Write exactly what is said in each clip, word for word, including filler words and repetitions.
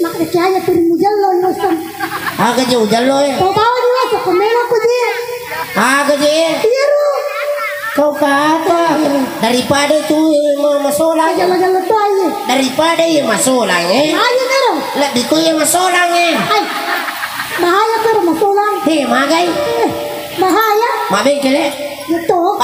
Mak, de' kiaja piring mujallo, Ustaz. Aga je ujallo, eh? Kau bawa di wasa, kau melo ko je. Aga je? Iya, ro. Kau kata, daripada tu, eh, ma-, masolang. Jallo-jallo tu, ayo. Daripada iya masolang, eh. Ayo, karo. Lebih tu iya masolang, eh. Ai. Bahaya, karo, masolang. He, magai. Eh, bahaya. Ma bengkel, eh? Betul.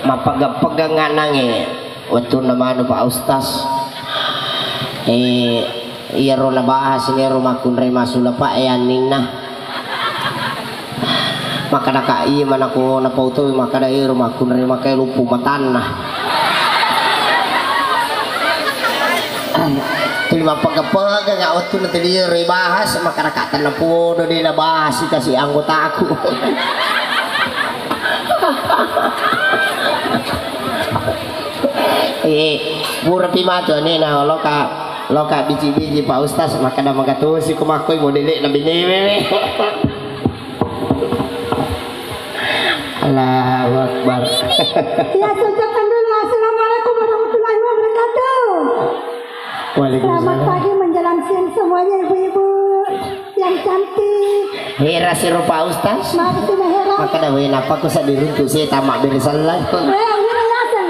Mappegeng-pegeng anangnge wettunna manu Pak Ustaz. Eh, iyaro nabahas ni ero makkunrai masula Pak e anninna. Makkadaka iya manako napau tau makkada ero makkunrai makai luppu matanna. Tuli mappegeng-pegeng wettunna tuli ero ibahas, makkadaka tennapodo de nabahas kasi anggotaku. Eh, purapi matu anena loka, loka biji-biji Pak Ustaz, makkada magatosi ko makkoi modele na binewe. Allahu Akbar. Ya, ucapkan dulu assalamualaikum. Waalaikumsalam. Selamat pagi menjelang siang semuanya ibu-ibu yang cantik. Hera siro Pak Ustaz. Maaf, sih, Hera. Maka dah, weh, napa ku sa diruntu sih, tamak beri selai. Eh, ini ya, Seng.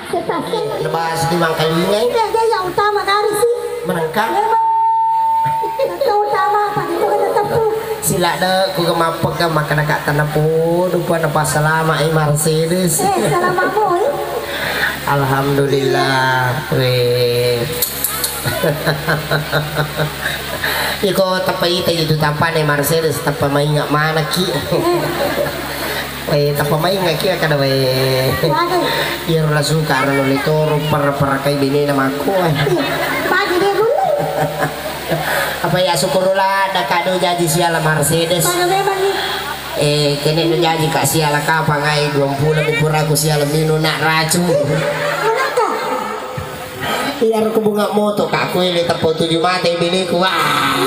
Setas. Lepas di Mangkalingai. Iya, dia yang utama dari sih. Menengka. Memang. Yang utama apa? Itu kan tetap tuh. Sila de, ku gemapek ke makan dekat tanah podo, pun apa selama, eh, Mercedes. Eh, selama, boy. Alhamdulillah. Weh. Iko tappa ita itu tapane Mercedes, tappa mainga manaki. Eh, tappa mainga ki kada wae. Waduh. Iyaro la suka anu le toro per-, per kai bene na mako. Iya, pagi dia dulu. Apa ya, syukurlah, ada kado jaji siala Mercedes. Mana memang nih? Eh, kene nu jaji ka siala kapang ai, dua puluh mi pura ku siala minu nak racun. Manakah? Iyaro ko bunga moto ka, ko ele teppo tuju mate biniku. Wah.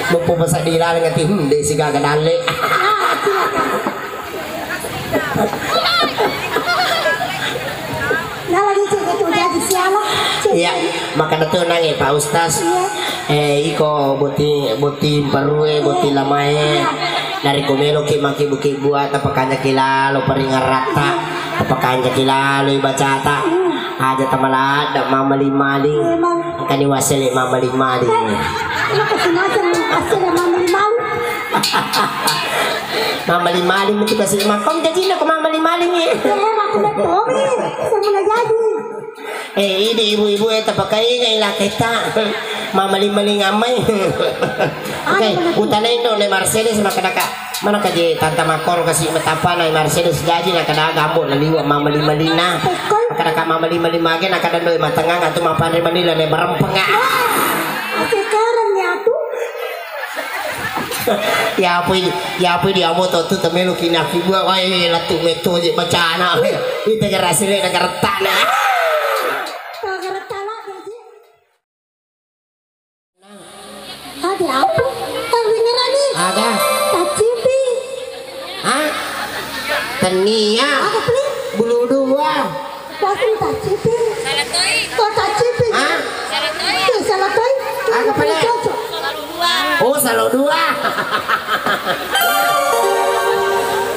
Luppo pasa dilaleng ati, hmm, de sigaga dalle. Nah, lagi cek itu jadi siapa? Cek. Iya, maka betul nange Pak Ustaz. Iya. Eh, iko boti, boti parue, boti lamae. Iya. Narekko meloki makkibbu-kibbu, tapakanjaki lalo paringaratta, tapakanjaki lalo ibacata. Aja tamaladda mammaling-maling. Engkani wassele mammaling-maling. Kenapa sih macam wassele mammaling-maling? Mammaling-maling itu kasih makom jajina ko mammaling-maling ya. Eh, aku betul nih, semua jadi. Eh, ini ibu-ibu, eh, tapakaingai laketta. Mamaling-maling amai. Oke, utanai no le Mercedes, makkedaka. Mana kaje tanta makoro kasi matappa na Mercedes jaji, na kada gambo na liwa mamaling-maling na. Makkedaka mamaling-maling mage, na kada doi matengang atau mapanre manila le barempeng. Sekarang ya tuh. Yapui, yapui dia moto tu temelu kina fibua, wai, latu meto je bacana. Ita gara sile na garettana. Garettana, gaji. Ada apa? Tau wingerani. Ada. Tacipi. Hah? Tania. Apa, Pli? Bulu dua. Pasti tacipi. Salah toi. Oh, tacipi. Hah? Salah toi. Eh, salah toi. Apa, Pli? Cocok. Oh, salo dua.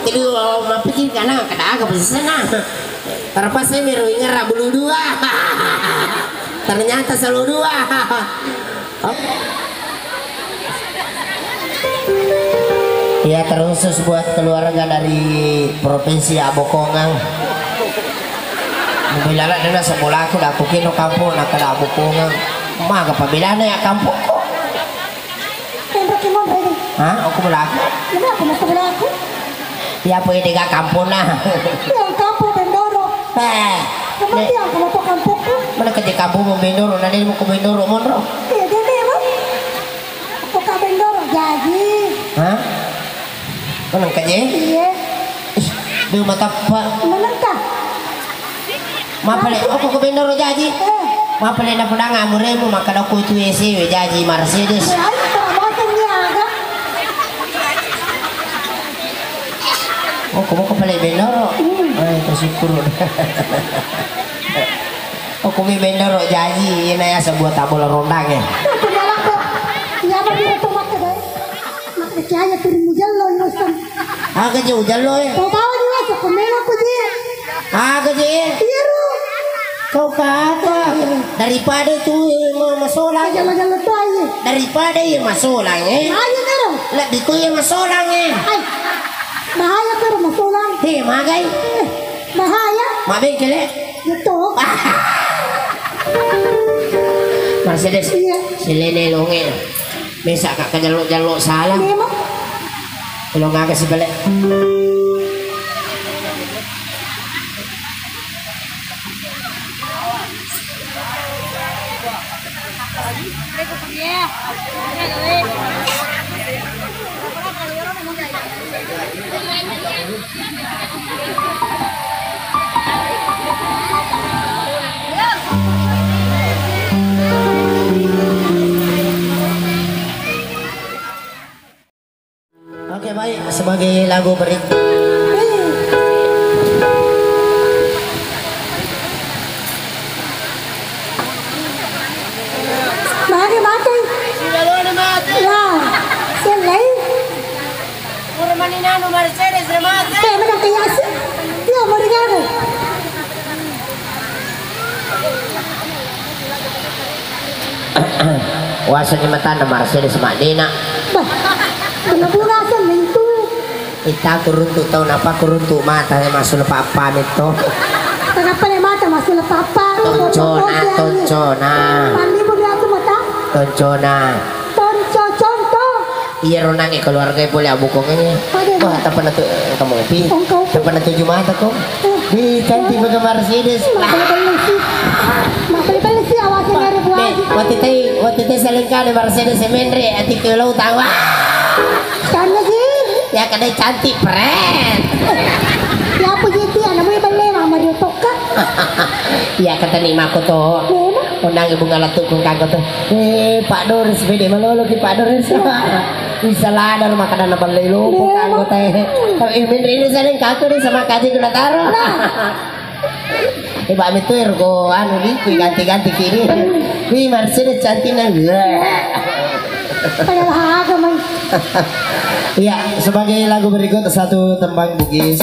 Jadi, oh, mappikir kana kada aga pesisana. Terpaksa miro ingera bulu dua. Ternyata salo dua. Iya, terkhusus buat keluarga dari Provinsi Abokongang. Mobil anak dena sebolaku, dah aku kino kampung, nak kena Abokongang. Maga pabelana ya kampungku. Hah? Aku belaku? Kenapa mau belaku? Ya, apa ini gak kampung nah? Yang kampung Bendoro. Eh. Kemudian kalau tuh kampungku? Mana kerja kampung mau Bendoro? Nanti mau ke Bendoro, monro. Iya, dia memang. Aku ke Bendoro, jadi. Hah? Mana kerja? Iya. Ih, dia mata apa? Mana kah? Mapale, okko ko Bendoro jaji. Eh. Mapale na podang amuremu, makkada ko itu S E W jaji Mercedes. Ya, ayo, tak makan dia, ada. Okko, okko pale Bendoro. Hmm. Eh, bersyukur. Okko mi Bendoro jaji, ini ya sebuah tabol rondang ya. Itu galak kok. Iya, apa dia tuh makan, guys? Makan kaya turimu jello, Yusuf. Aga je ujallo, eh. Kau bawa juga, aku melo aku je. Aga je, eh. Iya, Ru. Kau kata, daripada itu, eh, mau masolang. Aja majallo tuh, aja. Daripada iya masolang, eh. Aja, Ru. Lebih ku iya masolang, eh. Hai. Bahaya, Ru, masolang. Hei, magai. Eh, bahaya. Mabengkel, eh. Betul. Mercedes. Iya. Selene longe. Mesa ka kajallo-jallo salah. Memang. Lo ngaga si bale. Oke, baik, sebagai lagu berikut. Mate. Sudah lo ni mate. Ya. Selai. Pura mani nanu Mercedes na mate. Eh, mana kaya si? Dia mau dengar. Wasani matanna Mercedes maddena. Bah, bunga-bunga asal mentu. Ita kuruntu tau napa kuruntu mata masuk papa metto. Kenapa le mata masuk papa? Toncona, toncona. Mandi budi aku mata. Toncona. Tonco, contoh. Iyaro nangnge keluarga pole abukongnge. Pada. Wah, tappa natu kamu pi. Engkau. Tappa natuju mata ko. Eh. Di cantik bagaimana Mercedes. Mabbelle-belle si. Mabbelle-belle si, awas yang ada buah. Watitai, watitai salengkane Mercedes menre ati ke lo tawa. Karena si. Ya kadai cantik pret. Ya apa gitu ya namanya belle mama dia toka. Ya kata ni mako to. Memang. Onang ibu ngalatuk kung kago to. Eh, Pak Doris, bede malolo ki Pak Doris. Bisa ladar makana na ballei lompo kanggo teh. Tapi menre ini saling kaku nih sama kaji gula taro. Eh, Pak Mitu, ergo anu di, ganti-ganti kini. Wih, Mercedes cantiknya. Padahal harga, Mang. Iya, sebagai lagu berikut satu tembang Bugis.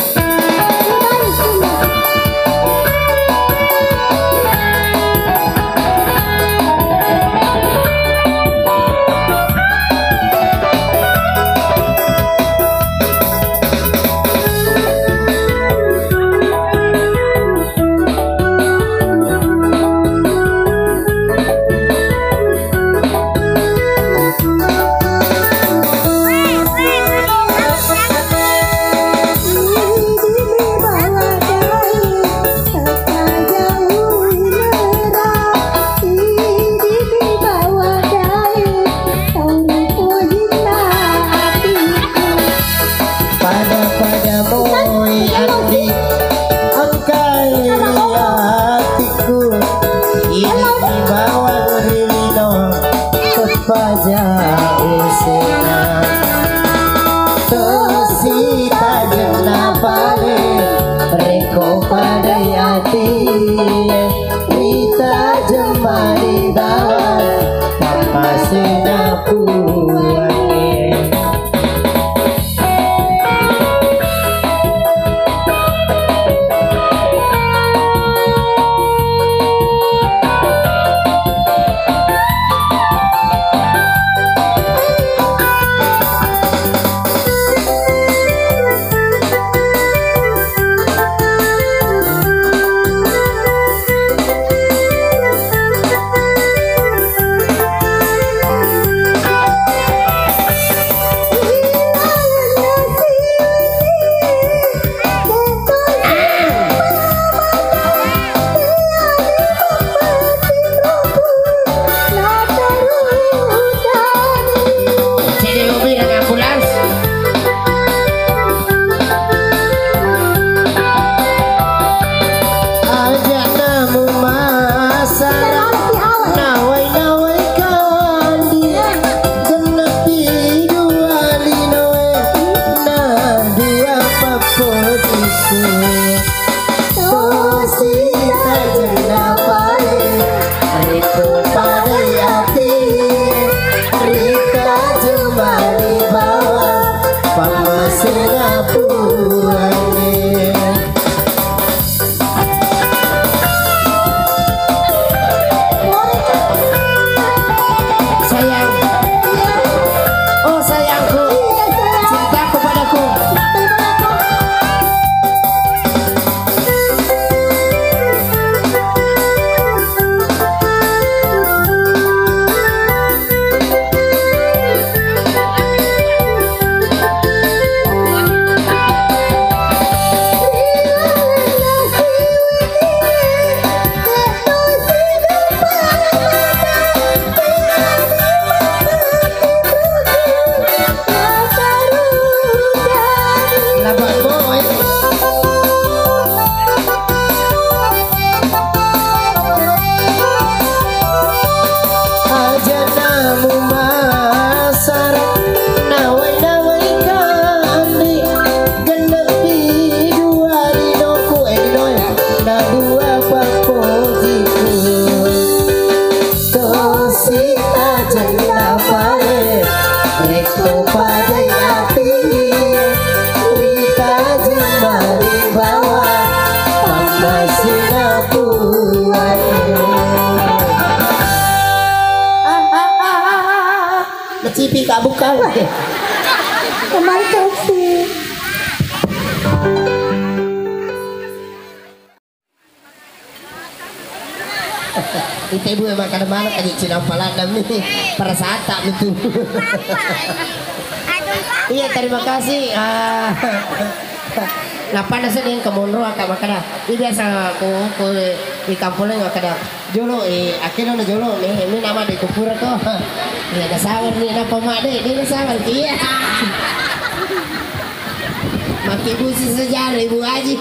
Kembali ke Upi. Ita ibu emang kada mana kaji cina paladam nih. Perasaan tak betul. Iya, terima kasih. Ah. Nappa naseng engka monro akka makkeda. Iya biasa ko, ko di kampung lain makkeda. Jolo, eh, akhirnya na jolo, eh, ini nama di kupur ko. Iya, ada sawer nih, napa mak deh, dia sawer. Iya. Maki busi sejarah Ibu Haji.